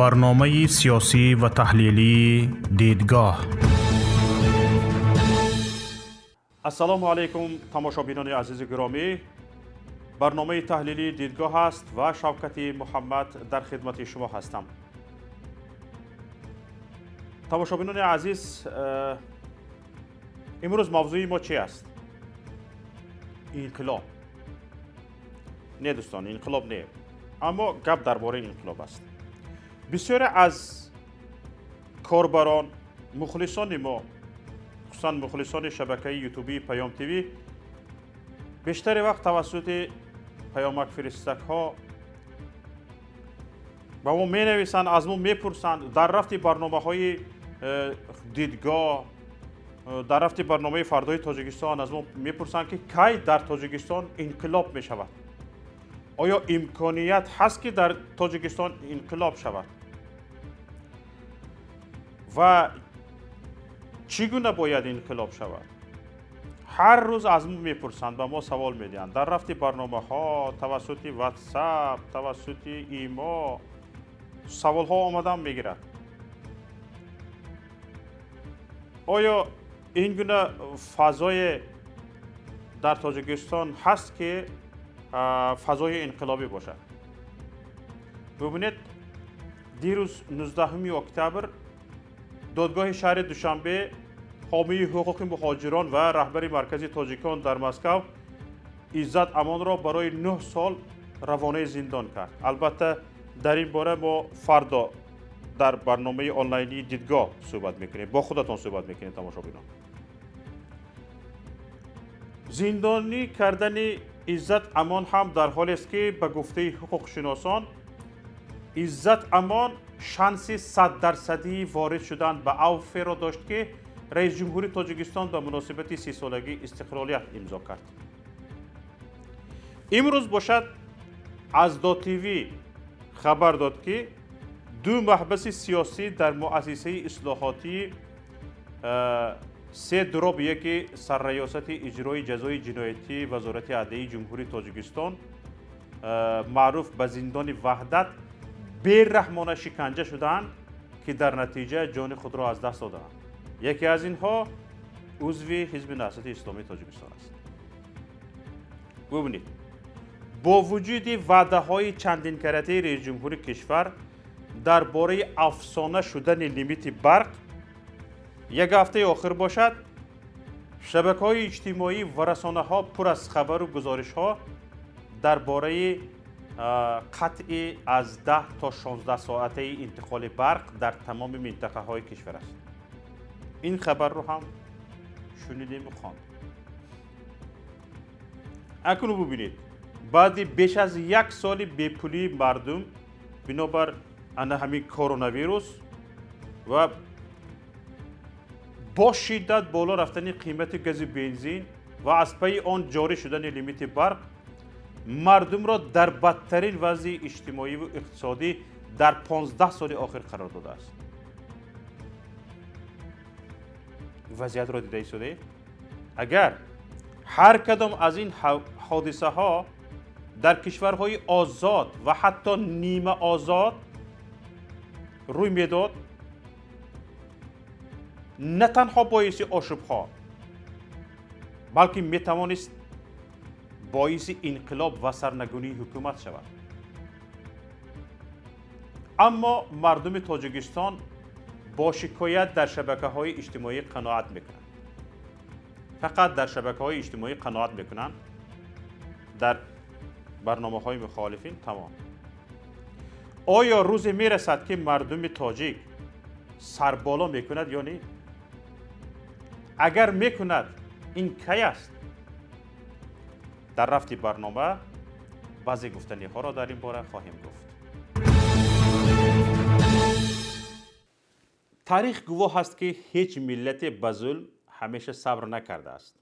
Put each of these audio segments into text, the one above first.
Барномаи сиёсӣ ва таҳлилии «Дидгоҳ». Ассалому алайкум, тамошобинони азизу гиромӣ. Барномаи таҳлилии «Дидгоҳ» аст ва Шавкати Муҳаммад дар хидмати шумо ҳастам. Тамошобинони азиз, имрӯз мавзӯи мо чи аст? Инқилоб не, дӯстон, инқилоб не, аммо гап дар бораи инқилоб аст. Бисёре аз корбарон, мухлисони мо, хусусан мухлисони шабакаи ютубии Паём ТВ, бештари вақт тавассути паёмакфиристакҳо ба мо менависанд, аз мо мепурсанд дар рафти барномаҳои «Дидгоҳ», дар рафти барномаи «Фардои Тоҷикистон» аз мо мепурсанд, ки кай дар Тоҷикистон инқилоб мешавад, оё имконият ҳаст, ки дар Тоҷикистон инқилоб шавад ва чӣ гуна бояд инқилоб шавад. Ҳар рӯз аз мо мепурсанд, ба мо савол медиҳанд дар рафти барномаҳо, тавассути Ватсап, тавассути имо саволҳо омадан мегирад. Оё ин гуна фазое дар Тоҷикистон ҳаст, ки фазои инқилобӣ бошад? Бубинед, дирӯз, 19 октябр, додгоҳи шаҳри Душанбе ҳомии ҳуқуқи муҳоҷирон ва раҳбари Маркази тоҷикон дар Москав Иззат Амонро барои 9 сол равонаи зиндон кард. Албатта, дар ин бора мо фардо дар барномаи онлайнии «Дидгоҳ» суҳбат мекунем, бо худатон суҳбат мекунем. Тамошобинон, зиндонӣ кардани Иззат Амон ҳам дар ҳолест, ки ба гуфтаи ҳуқуқшиносон Иззат Амон шанси 100-дарсадии ворид шудан ба авферо дошт, ки раис ҷумҳури Тоҷикистон ба муносибати 30-солагии истиқлолият имзо кард. Имрӯз бошад, аз ДоТВ хабар дод, ки ду маҳбаси сиёсӣ дар муассисаи ислоҳотии 3/1 Сарраёсати иҷрои ҷазои ҷиноятии Вазорати адлияи Ҷумҳурии Тоҷикистон, маъруф ба зиндони Ваҳдат, бераҳмона шиканҷа шудаанд, ки дар натиҷа ҷони худро аз даст додаанд. Яке аз инҳо узви Ҳизби Наҳзати Исломии Тоҷикистон аст. Бубинед, бо вуҷуди ваъдаҳои чандинкаратаи раисҷумҳури кишвар дар бораи афсона шудани лимити барқ, як ҳафтаи охир бошад, шабакаҳои иҷтимоӣ ва расонаҳо пур аз хабару гузоришҳо дар бораи қатъи аз 10 то 16 соатаи интиқоли барқ дар тамоми минтақаҳои кишвар аст. Ин хабарро ҳам шунидему хондем. Акнун бубинед, баъди беш аз як соли бепулии мардум бинобар ана ҳамин коронавирус ва бо шиддат боло рафтани қимати газу бензин ва аз пайи он ҷорӣ шудани лимити барқ, мардумро дар бадтарин вазъи иҷтимоиву иқтисодӣ дар 15 соли охир қарор додааст. Вазъиятро дида истодаед? Агар ҳар кадом аз ин ҳодисаҳо дар кишварҳои озод ва ҳатто нимаозод рӯй медод, на танҳо боиси ошӯбҳо, балки метавонист боиси инқилоб ва сарнагунии ҳукумат шавад. Аммо мардуми Тоҷикистон бо шикоят дар шабакаҳои иҷтимоӣ қаноат мекунанд, фақат дар шабакаҳои иҷтимоӣ қаноат мекунанд, дар барномаҳои мухолифин тамом. Оё рӯзе мерасад, ки мардуми тоҷик сарболо мекунад ё не? Агар мекунад, ин кай аст? Дар рафти барнома баъзе гуфтаниҳоро дар ин бора хоҳем гуфт. Таърих гувоҳ аст, ки ҳеҷ миллате ба зулм ҳамеша сабр накардааст,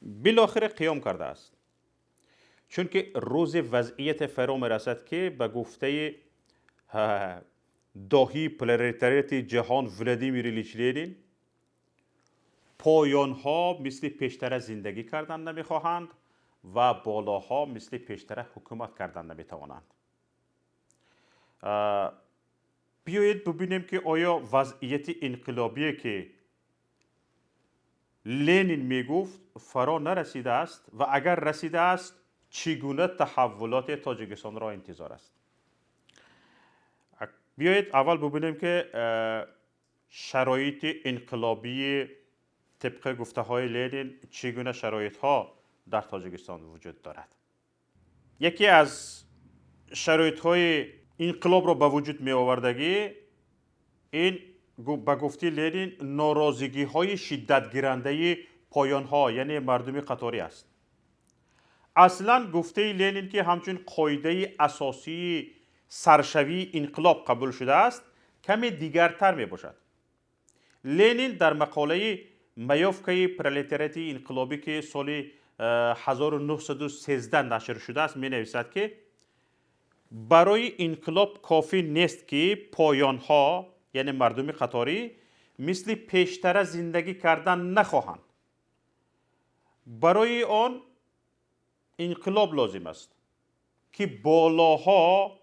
билохира қиём кардааст, чунки рӯзи вазъияте фаро мерасад, ки ба гуфтаи доҳии пролетариати ҷаҳон Владимир Ильич Ленин, поёнҳо мисли пештара зиндагӣ кардан намехоҳанд ва болоҳо мисли пештара ҳукумат кардан наметавонанд. Биёед бубинем, ки оё вазъияти инқилобие, ки Ленин мегуфт, фаро нарасидааст ва агар расидааст, чӣ гуна таҳаввулоти Тоҷикистонро интизор аст. Биёед, аввал бубинем, ки шароити инқилобии тибқи гуфтаҳои Ленин чӣ гуна шароитҳо дар Тоҷикистон вуҷуд дорад. Яке аз шароитҳои инқилобро ба вуҷуд меовардагӣ ин, ба гуфти Ленин, норозигиҳои шиддатгирандаи поёнҳо, яъне мардуми қаторӣ аст. Аслан гуфтаи Ленин, ки ҳамчун қоидаи асосии саршавии инқилоб қабул шудааст, каме дигартар мебошад. Ленин дар мақолаи «Маёвкаи пролетариати инқилобӣ», ки соли 1913 нашр шудааст, менависад, ки барои инқилоб кофӣ нест, ки поёнҳо, яъне мардуми қаторӣ, мисли пештара зиндагӣ кардан нахоҳанд. Барои он инқилоб лозим аст, ки болоҳо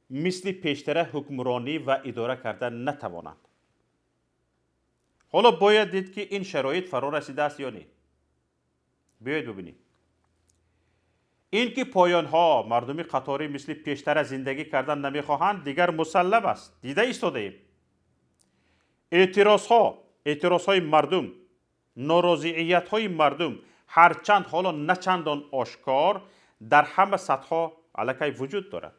мисли пештара ҳукмронӣ ва идора кардан натавонанд. Ҳоло бояд дид, ки ин шароит фаро расидааст ё не. Биёед бубинем. Ин ки поёнҳо, мардуми қаторӣ, мисли пештара зиндагӣ кардан намехоҳанд, дигар мусаллам аст, дида истодаем. Эътирозҳо, эътирозҳои мардум, норозииятҳои мардум, ҳарчанд ҳоло начандон ошкор, дар ҳама сатҳҳо аллакай вуҷуд дорад.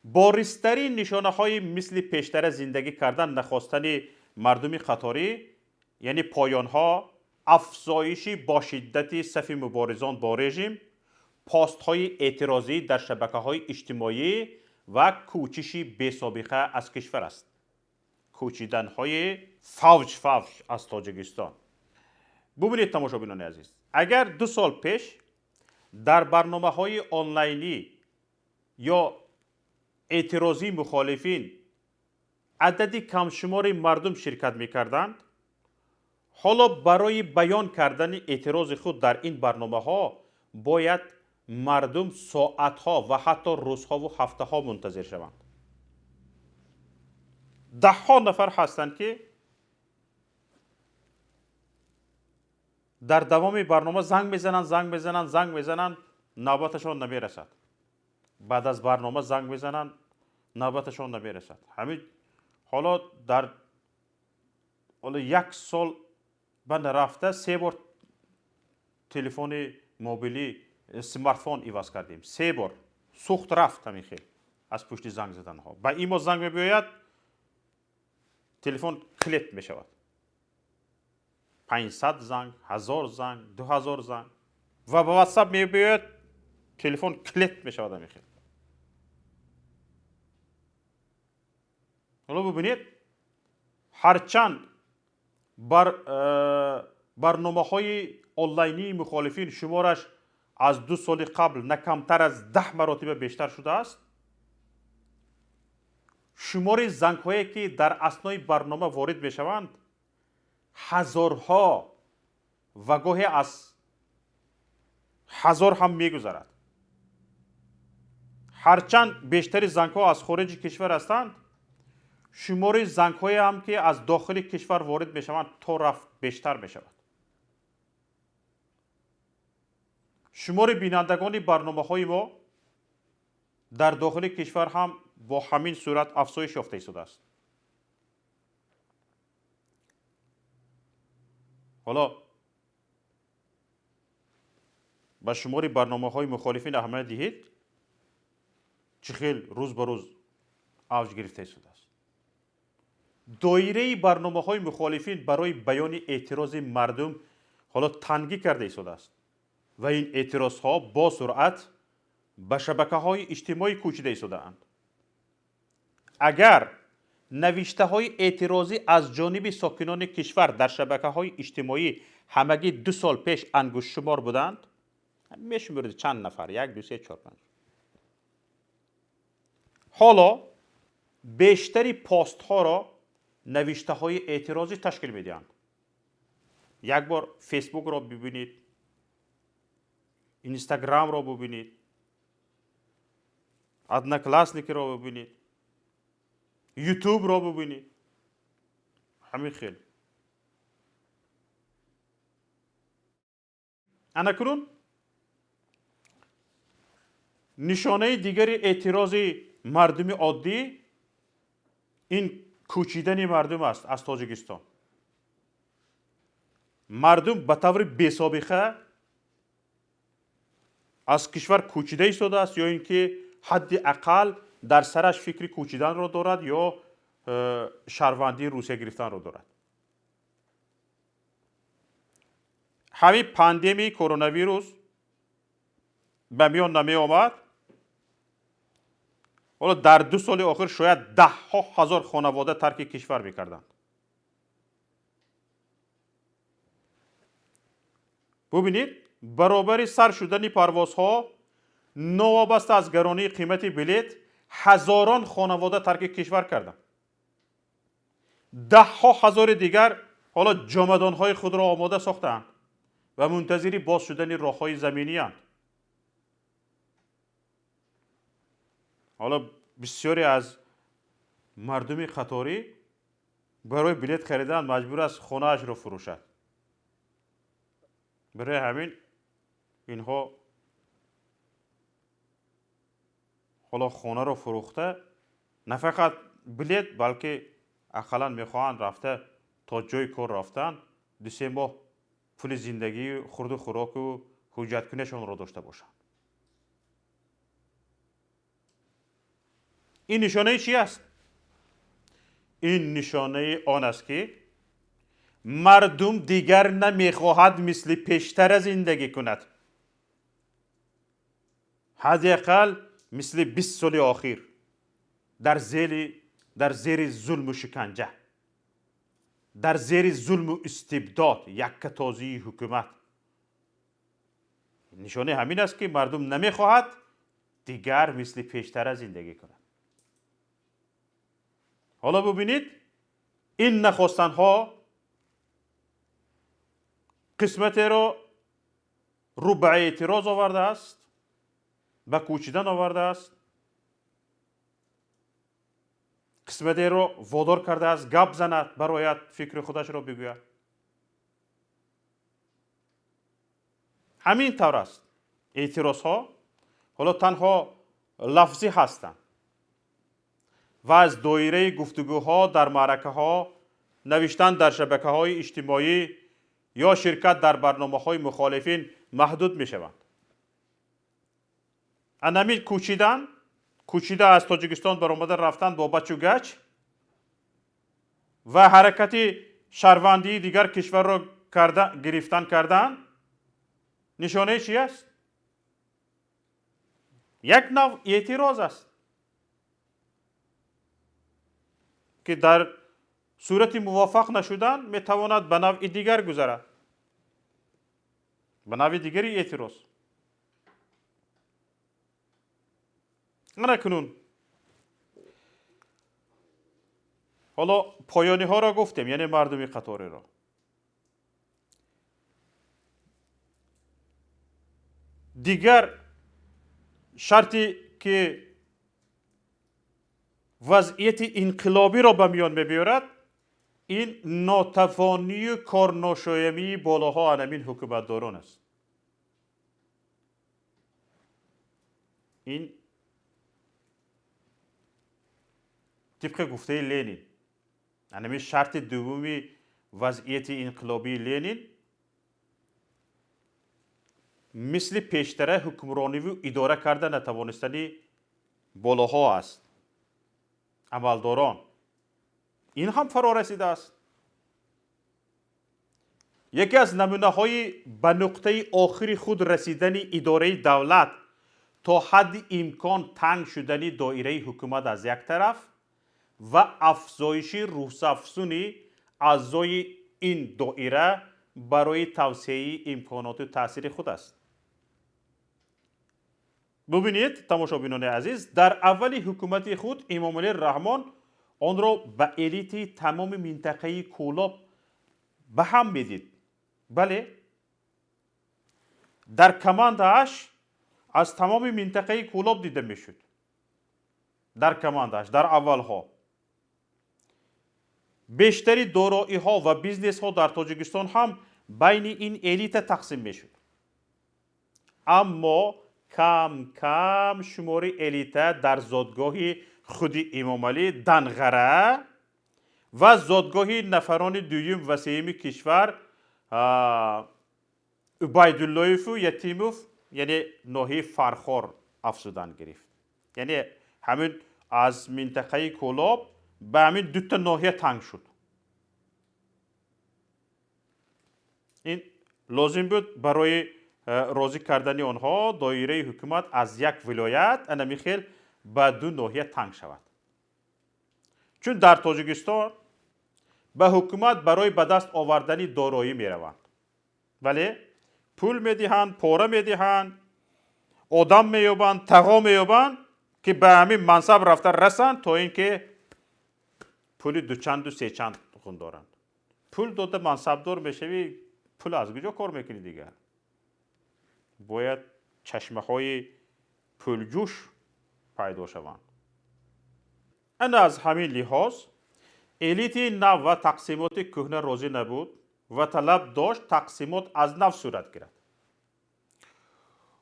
Боризтарин нишонаҳои мисли пештара зиндагӣ кардан нахостани мардуми қаторӣ, яъне поёнҳо, афзоиши бо шиддати сафи муборизон бо режим, постҳои эътирозӣ дар шабакаҳои иҷтимоӣ ва кӯчиши бесобиқа аз кишвар аст, кӯчиданҳои фавҷ фавҷ аз Тоҷикистон. Бубинед, тамошобинони азиз, агар 2 сол пеш дар барномаҳои онлайнӣ ё эътирозии мухолифин адади камшумори мардум ширкат мекарданд, ҳоло барои баён кардани эътирози худ дар ин барномаҳо бояд мардум соатҳо ва ҳатто рӯзҳову ҳафтаҳо мунтазир шаванд. Даҳҳо нафар ҳастанд, ки дар давоми барнома занг мезананд, занг мезананд, занг мезананд, навбаташон намерасад. Баъд аз барнома занг мезананд, навбаташон намерасад. Ҳамин ҳоло дар ҳоло як сол ба нарафта се бор телефони мобилӣ, смартфон иваз кардем, се бор сӯхт рафт. Ҳамин хел аз пушти занг заданҳо. Ба имо занг мебиёяд, телефон клет мешавад. 500 занг, 1000 занг, 2000 занг. Ва ба Ватсап мебиёяд, телефон клет мешавад. Ҳамин хел. Ҳоло бубинед, ҳарчанд бар барномаҳои онлайнии мухолифин шумораш аз 2 соли қабл на камтар аз 10 маротиба бештар шудааст, шумори зангҳое, ки дар аснои барнома ворид мешаванд, ҳазорҳо ва гоҳе аз ҳазор ҳам мегузарад. Ҳарчанд бештари зангҳо аз хориҷи кишвар ҳастанд, шумори зангҳое ҳам, ки аз дохили кишвар ворид мешаванд, то рафт бештар мешавад. Шумори бинандагони барномаҳои мо дар дохили кишвар ҳам бо ҳамин сурат афзоиш ёфта истодааст. Ҳоло ба шумори барномаҳои мухолифин аҳамият диҳед, чӣ хел рӯз ба рӯз авҷ гирифта истодааст. Доираи барномаҳои мухолифин барои баёни эътирози мардум ҳоло тангӣ карда истодааст ва ин эътирозҳо бо суръат ба шабакаҳои иҷтимоӣ кӯчида истодаанд. Агар навиштаҳои эътирозӣ аз ҷониби сокинони кишвар дар шабакаҳои иҷтимоӣ ҳамагӣ 2 сол пеш ангуштшумор буданд, мешуморед чанд нафар, як, ду, се, чор, панҷ, ҳоло бештари постҳоро навиштаҳои эътирозӣ ташкил медиҳанд. Як бор Фейсбукро бибинед, Инстаграмро бубинед, Одноклассникиро бубинед. Ютубро бубинед. Ҳамин хел. Анакунун нишонаи дигари эътирози мардуми оддӣ ин кӯчидани мардум аст аз Тоҷикистон. Мардум ба таври бесобиқа аз кишвар кӯчида истодааст ё ин ки ҳадди ақал дар сараш фикри кӯчиданро дорад ё шаҳрвандии Русия гирифтанро дорад. Ҳамин пандемияи коронавирус ба миён намеомад, ҳоло дар 2 соли охир шояд даҳҳо ҳазор хонавода тарки кишвар мекарданд. Бубинед, баробари сар шудани парвозҳо новобаста аз гаронии қимати билет ҳазорон хонавода тарки кишвар карданд. Даҳҳо ҳазори дигар ҳоло ҷомадонҳои худро омода сохтаанд ва мунтазири боз шудани роҳҳои заминианд. Ҳоло бисёре аз мардуми қаторӣ барои билет харидан маҷбур аст хонаашро фурӯшад. Барои ҳамин инҳо ҳоло хонаро фурӯхта на фақат билет, балки ақаллан мехоҳанд рафта то ҷои кор рафтан 2-3 моҳ пули зиндагӣ, хурду хӯроку ҳуҷҷаткунияшонро дошта бошанд. Ин нишонаи чи аст? Ин нишонаи он аст, ки мардум дигар намехоҳад мисли пештара зиндагӣ кунад. Ҳадди ақал мисли 20 соли охир дар зери зулму шиканҷа, дар зери зулму истибдод, яккатозии ҳукумат. Нишонаи ҳамин аст, ки мардум намехоҳад дигар мисли пештара зиндагӣ кунад. Ҳоло бубинед, ин нахостанҳо қисматеро рӯ ба эътироз овардааст, ба кӯчидан овардааст, қисматеро водор кардааст гап занад, барояд фикри худашро бигӯяд. Ҳамин тавр аст. Эътирозҳо ҳоло танҳо лафзӣ ҳастанд ва аз доираи гуфтугӯҳо дар маъракаҳо, навиштан дар шабакаҳои иҷтимоӣ ё ширкат дар барномаҳои мухолифин маҳдуд мешаванд. Анамин кӯчидан, кӯчида аз Тоҷикистон баромада рафтан бо бачу гач ва ҳаракати шаҳрвандии дигар кишварро гирифтан кардан нишонаи чи аст? Як нав эътироз аст, ки дар сурати муваффақ нашудан метавонад ба навъи дигар гузарад, ба навъи дигари эътироз. Ана кунун ҳоло поёниҳоро гуфтем, яъне мардуми қаториро. Дигар шарте ки вазъияти инқилобиро ба миён мебиёрад, ин нотавонию корношоямии болоҳо анамин ҳукуматдорон аст. Ин тибқи гуфтаи Ленин, анамин шарти дуввуми вазъияти инқилобии Ленин мисли пештара ҳукмрониву идора карда натавонистани болоҳо аст, амалдорон. Ин ҳам фаро расидааст. Яке аз намунаҳои ба нуқтаи охири худ расидани идораи давлат то ҳадди имкон танг шудани доираи ҳукумат аз як тараф ва афзоиши рӯзафзуни аъзои ин доира барои тавсеаи имконоту таъсири худ аст. Бубинед, тамошобинони азиз, дар аввали ҳукумати худ Эмомалӣ Раҳмон онро ба элити тамоми минтақаи Кӯлоб ба ҳам медид. Бале, дар командааш аз тамоми минтақаи Кӯлоб дида мешуд. Дар командааш, дар аввалҳо. Бештари дороиҳо ва бизнесҳо дар Тоҷикистон ҳам байни ин элита тақсим мешуд. Аммо кам кам шумори элита дар зодгоҳи худи Эмомалӣ, Данғара, ва зодгоҳи нафарони дуюм ва сеюми кишвар, Убайдуллоеву Ятимов, яъне ноҳияи Фархор, афзудан гирифт. Яъне ҳамин аз минтақаи Кӯлоб ба ҳамин дута ноҳия танг шуд. Ин лозим буд барои розӣ кардани онҳо доираи ҳукумат аз як вилоят анами хел ба ду ноҳия танг шавад. Чун дар Тоҷикистон ба ҳукумат барои ба даст овардани дороӣ мераванд, вале пул медиҳанд, пора медиҳанд, одам меёбанд, тағо меёбанд, ки ба ҳамин мансаб рафта расанд, то ин ки пули дучанду сечанд хун доранд. Пул дода мансабдор мешавӣ, пул аз куҷо кор мекунӣ дигар? Бояд чашмаҳои пулҷӯш пайдо шаванд. Ана аз ҳамин лиҳоз элити нав ва тақсимоти кӯҳна розӣ набуд ва талаб дошт тақсимот аз нав сурат гирад.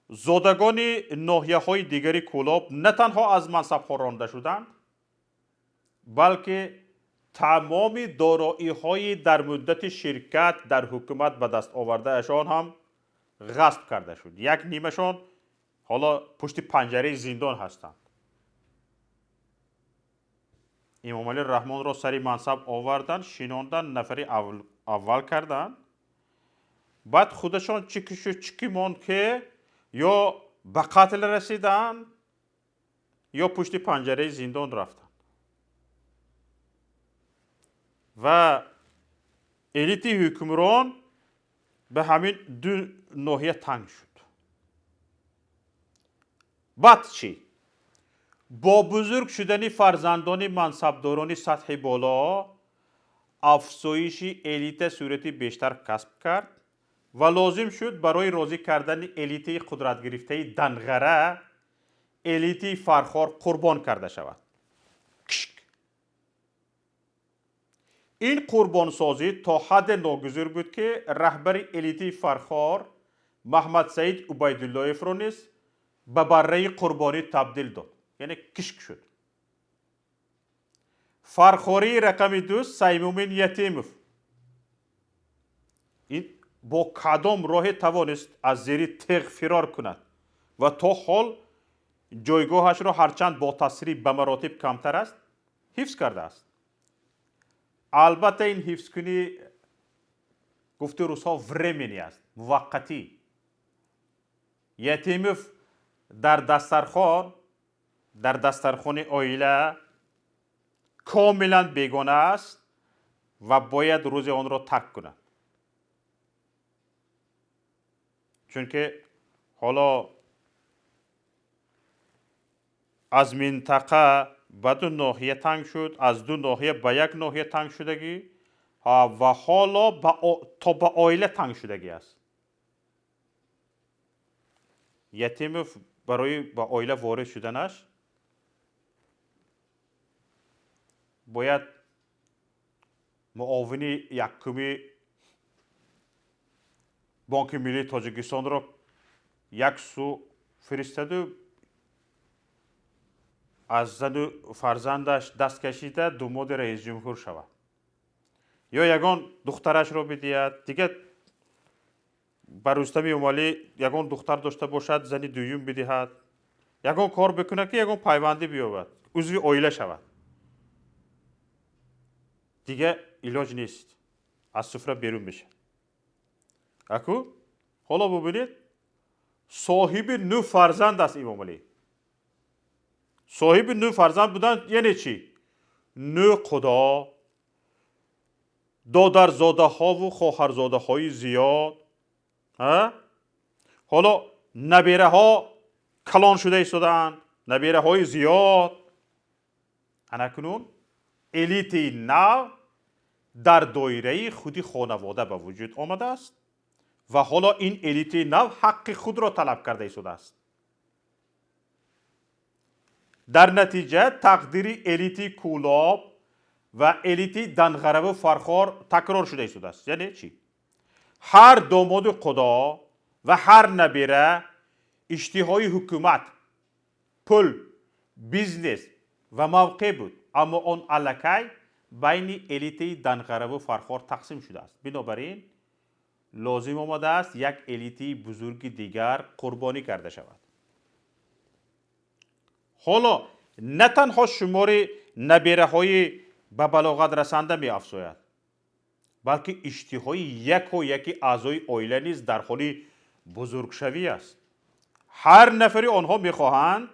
Зодагони ноҳияҳои дигари Кӯлоб на танҳо аз мансабҳо ронда шуданд, балки тамоми дороиҳои дар муддати ширкат дар ҳукумат ба даст овардаашон ҳам ғасб карда шуд. Як нимашон ҳоло пушти панҷараи зиндон ҳастанд. Эмомалӣ Раҳмонро сари мансаб оварданд, шинонданд, нафари аввал карданд. Баъд худашон чӣ кишу чӣ ки монд, ки ё ба қатл расиданд, ё пушти панҷараи зиндон рафтанд. Ва элити ҳукмрон ба ҳамин ду ноҳия танг шуд. Баъд чӣ? Бо бузург шудани фарзандони мансабдорони сатҳи боло афзоиши элита сурати бештар касб кард ва лозим шуд барои розӣ кардани элитаи қудратгирифтаи Данғара элитаи Фархор қурбон карда шавад. Кишк! Ин қурбонсозӣ то ҳадде ногузир буд, ки раҳбари элитаи Фархор Маҳмадсаид Убайдуллоевро низ ба барраи қурбонӣ табдил дод, яъне кишк шуд. Фархории рақами ду Саймумин Ятимов ин бо кадом роҳе тавонист аз зери теғ фирор кунад ва то ҳол ҷойгоҳашро, ҳарчанд бо тасриб ба маротиб камтар аст, ҳифз кардааст. Албатта, ин ҳифзкунӣ, гуфти русҳо, временный аст, муваққатӣ. Ятимов дар дастархони оила комилан бегона аст ва бояд рӯзе онро тарк кунад, чунки ҳоло аз минтақа ба ду ноҳия танг шуд, аз ду ноҳия ба як ноҳия танг шудагӣ ва ҳоло то ба оила танг шудагӣ аст. Ятимов барои ба оила ворид шуданаш бояд муовини якуми Бонки миллии Тоҷикистонро як сӯ фиристоду аз зану фарзандаш даст кашида думоди раисҷумҳур шавад ё ягон духтарашро бидиҳад. Дигар ба Рустами Эмомалӣ ягон духтар дошта бошад, зани дуюм бидиҳад, ягон кор бикунад, ки ягон пайвандӣ биёбад, узви оила шавад. Дигар илоҷ нест, аз суфра берун мешавад. Аку ҳоло бубинед, соҳиби нӯ фарзанд аст Эмомалӣ. Соҳиби нӯ фарзанд будан яъне чӣ? Нӯ худо, додарзодаҳову хоҳарзодаҳои зиёд. Ҳоло набераҳо калон шуда истодаанд, набераҳои зиёд. Анакунун элитаи нав дар доираи худи хонавода ба вуҷуд омадааст ва ҳоло ин элитаи нав ҳаққи худро талаб карда истодааст. Дар натиҷа тақдири элитаи Кӯлоб ва элити Данғараву Фархор такрор шуда истодааст. Яъне чӣ? Ҳар домоди худо ва ҳар набера иштиҳои ҳукумат, пул, бизнес ва мавқеъ буд, аммо он аллакай байни элитаи Данғараву Фархор тақсим шудааст. Бинобар ин лозим омадааст як элитаи бузурги дигар қурбонӣ карда шавад. Ҳоло на танҳо шумори набераҳои ба балоғат расанда меафзояд, балки иштиҳои яко яки аъзои оила низ дар ҳоли бузургшавӣ аст. Ҳар нафари онҳо мехоҳанд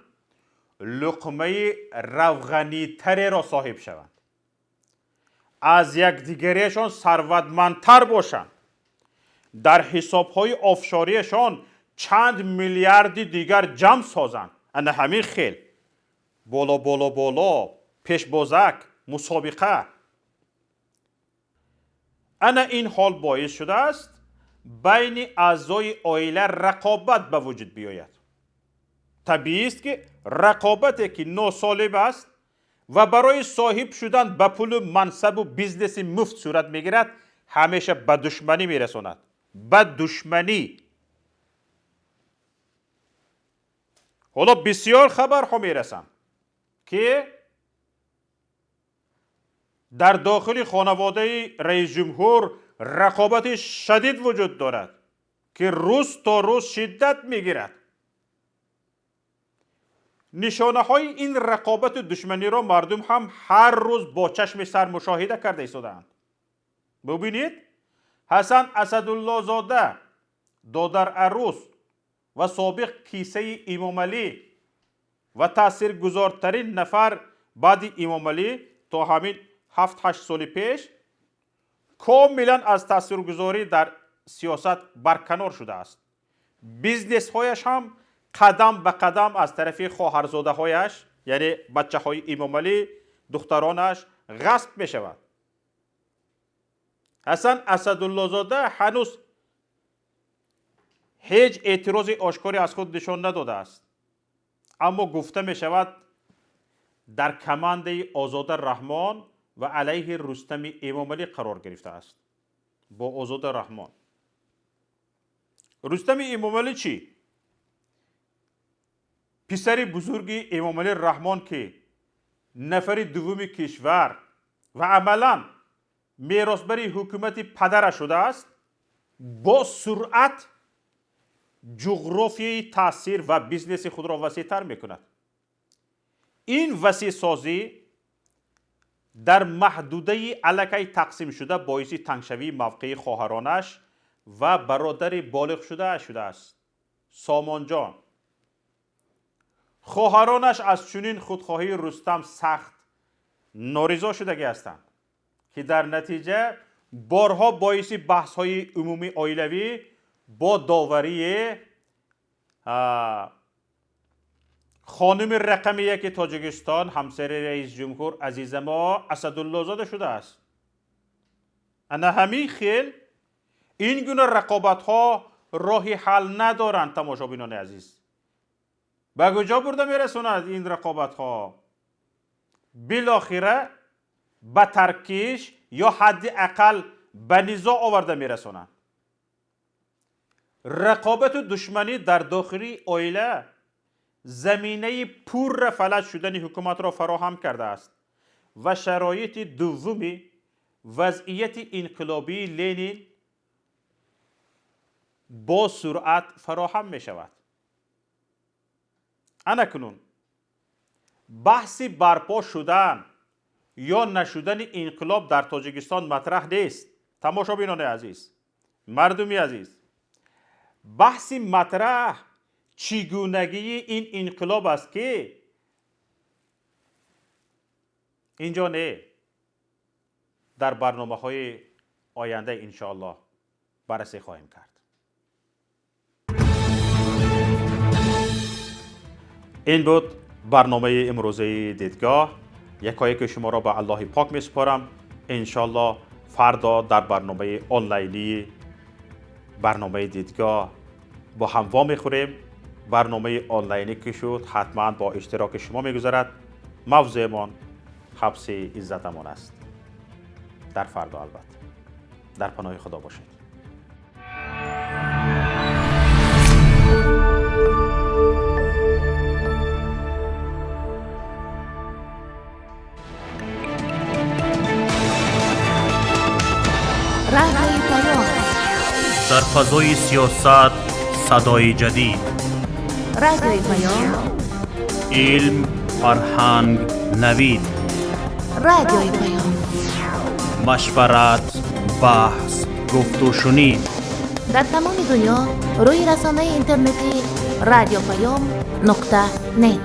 луқмаи равғанитареро соҳиб шаванд, аз якдигариашон сарватмандтар бошанд, дар ҳисобҳои офшориашон чанд миллиарди дигар ҷамъ созанд. Ана ҳамин хел боло, боло, боло, пешбозак, мусобиқа. Ана ин ҳол боис шудааст байни аъзои оила рақобат ба вуҷуд биёяд. Табиист, ки рақобате ки носолим аст ва барои соҳиб шудан ба пулу мансабу бизнеси муфт сурат мегирад, ҳамеша ба душманӣ мерасонад, ба душманӣ. Ҳоло бисёр хабарҳо мерасанд, ки дар дохили хонаводаи раисҷумҳур рақобати шадид вуҷуд дорад, ки рӯз то рӯз шиддат мегирад. Нишонаҳои ин рақобату душманиро мардум ҳам ҳар рӯз бо чашми сар мушоҳида карда истодаанд. Бубинед, Ҳасан Асадуллозода, додар арӯс ва собиқ кисаи Имомалӣ ва таъсиргузортарин нафар баъди Имомалӣ то ҳамин 7-8 соли пеш, комилан аз таъсиргузорӣ дар сиёсат барканор шудааст. Бизнесҳояш ҳам қадам ба қадам аз тарафи хоҳарзодаҳояш, яъне бачаҳои Имомалӣ, духтаронаш ғасб мешавад. Ҳасан Асадуллозода ҳанӯз ҳеҷ эътирози ошкоре аз худ нишон надодааст, аммо гуфта мешавад, дар командаи Озода Раҳмон ва алайҳи Рустами Эмомалӣ қарор гирифтааст. Бо Озода Раҳмон. Рустами Эмомалӣ чӣ? Писари бузурги Эмомалӣ Раҳмон, ки нафари дуввуми кишвар ва амалан меросбари ҳукумати падараш шудааст, бо суръат ҷуғрофияи таъсир ва бизнеси худро васеътар мекунад. Ин васеъсозӣ дар маҳдудаи аллакай тақсимшуда боиси тангшавии мавқеи хоҳаронаш ва бародари болиғшудааш шудааст, Сомонҷон. Хоҳаронаш аз чунин худхоҳии Рустам сахт норизо шудагӣ ҳастанд, ки дар натиҷа борҳо боиси баҳсҳои умумии оилавӣ бо доварии хонуми рақами яки Тоҷикистон, ҳамсари раисҷумҳур азизамо Асадуллозода шудааст. Ана ҳамин хел ин гуна рақобатҳо роҳи ҳал надоранд. Тамошобинони азиз, ба куҷо бурда мерасонад ин рақобатҳо? Билохира ба таркиш ё ҳадди ақал ба низоъ оварда мерасонанд. Рақобату душманӣ дар дохили оила заминаи пурра фалаҷ шудани ҳукуматро фароҳам кардааст ва шароити дуввуми вазъияти инқилобии Ленин бо суръат фароҳам мешавад. Ана кунун баҳси барпо шудан ё нашудани инқилоб дар Тоҷикистон матраҳ нест. Тамошобинони азиз, мардуми азиз, баҳси матраҳ чӣ гунагии ин инқилоб аст, ки инҷо не, дар барномаҳои оянда иншоаллоҳ баррасӣ хоҳем кард. Ин буд барномаи имрӯзаи Дидгоҳ. Якояки шуморо ба Аллоҳи пок месупорам. Иншоаллоҳ фардо дар барномаи онлайнии барномаи Дидгоҳ бо ҳам вомехӯрем. Барномаи онлайнӣ ки шуд, ҳатман бо иштироки шумо мегузарад. Мавзӯемон ҳабси иззатамон аст. Дар фардо албатта. Дар паноҳи Худо бошед. Радиои Паём. Дар фазои сиёсат садои ҷадид. Радиои Паём. Илм, фарҳанг, навид. Радиои Паём. Машварат, баҳс, гуфтушунид. Дар тамоми дунё рӯи расонаи интернетии радиопаём.нет.